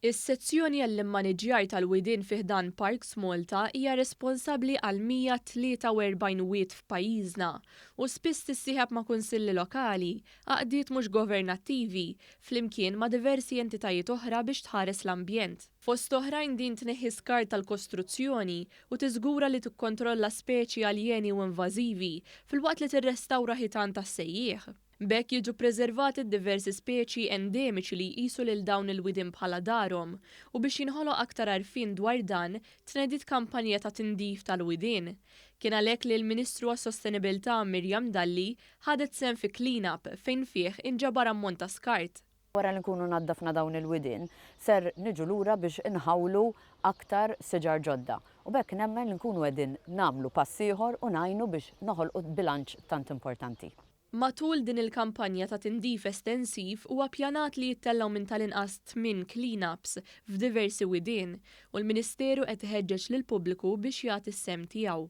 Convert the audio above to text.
Is-sezzjoni għall-immaniġjar tal-widien fi ħdan Parks Malta hija responsabbli għal 143 wied f'pajjiżna u spiss tissieħeb ma' kunsilli lokali, għaqdiet mhux governattivi, flimkien ma' diversi entitajiet oħra biex tħares l-ambjent. Fost oħrajn din tneħħi skart tal-kostruzzjoni u tiżgura li tikkontrolla speċi aljeni u invażivi filwaqt li tirrestawra ħitan tas-sejjieħ. B'hekk jiġu ppreservati d-diversi speċi endemiċi li jqisu lil dawn il-widien bħala darhom u biex jinħoloq aktar għarfien dwar dan, tnediet kampanja ta' tindif tal-widien. Kien għalhekk li l-Ministru għas-Sostenibilità Miriam Dalli ħadet sehem fi clean-up fejn fih inġabar ammont ta' skart. Wara li nkunu naddafna dawn il-widien, ser niġu lura biex inħawlu aktar siġar ġodda. U b'hekk nemmen li nkunu qegħdin nagħmlu pass ieħor u ngħinu biex noħolqu bilanċ tant importanti. Matul din il-kampanja ta' tindif estensiv huwa ppjanat li jittellgħu minn tal-inqas tmien clean-ups f'diversi widien u l-Ministeru qed iħeġġeġ lill-pubbliku biex jagħti s-sehem tiegħu.